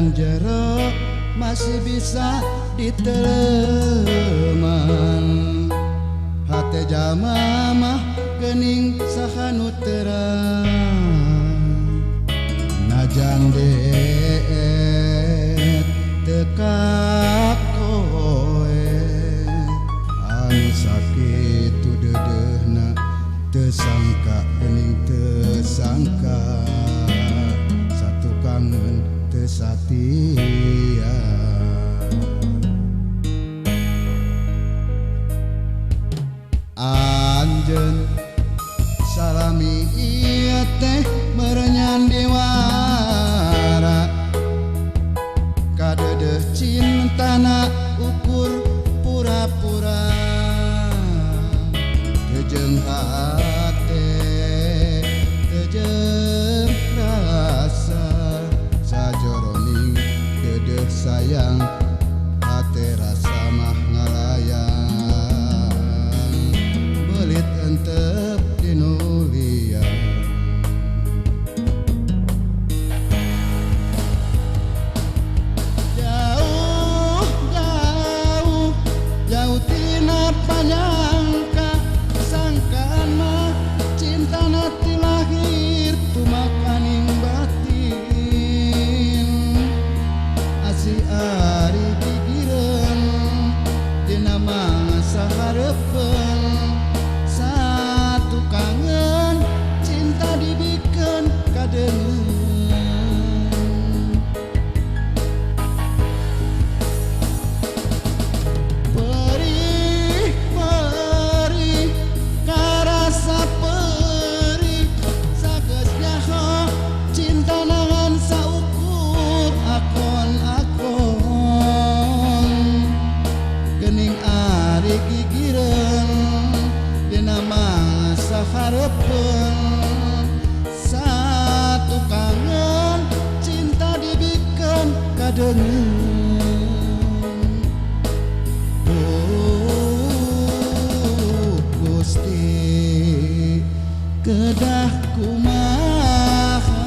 Najan jero masih bisa diteleman. Hate jalma mah geuning saha nu terang. Najan deet teu kakoe anu sakitu deudeuhna teu sangka geuning teu sangka satu kangen teu satia. Anjeun salami ieu teh merenyan diwara kadeudeuh cintana ukur pura-pura teu jeung hate teu jeung rasa sajoroning deudeuh sayang hate rasa mah ngalayang beulit entep dinu liang. Jauh jauh jauh tina panyangka sangkaan mah cintana ti lahir tumakaning batin asih ari gigireun dina mangsa hareupeun satu kangen cinta dibikeun kadeungeun. Perih perih karasa perih sageus nyaho cinta nangan saukur akon-akon geuning ari gigireun dina mangsa hareupeun satu kangen cinta dibikeun kadeungeun. Duh Gusti kedah kumaha.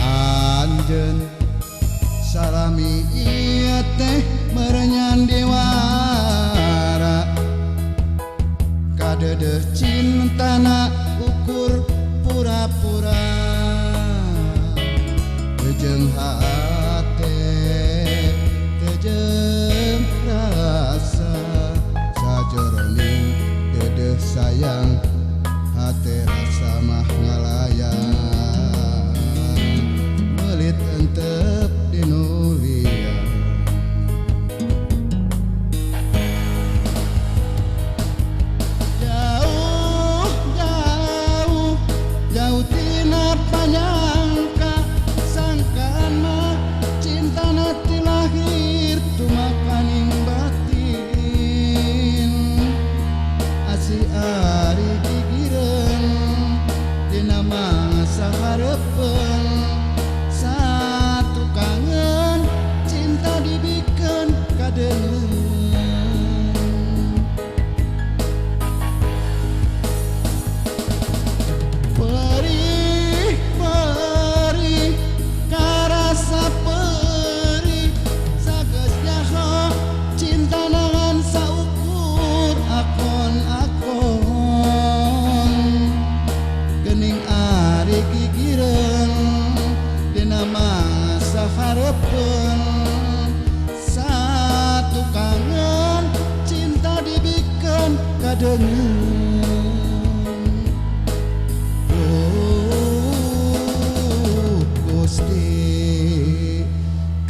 Anjeun salami ieu teh merenyan diwara kadeudeuh cintana ukur pura-pura teu jeung hate teu jeung rasa sajoroning deudeuh sayang hate rasa mah ngalayang beulit entep dinu liang. Jauh jauh jauh tina panyangka sangkaan mah cintana ti lahir tumakaning batin asih ari gigireun dina mangsa hareupeun satu kangen cinta dibikeun kadeungeun. Perih perih karasa perih sageus nyaho cinta nangan saukur akon-akon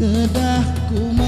Kedah kumaha.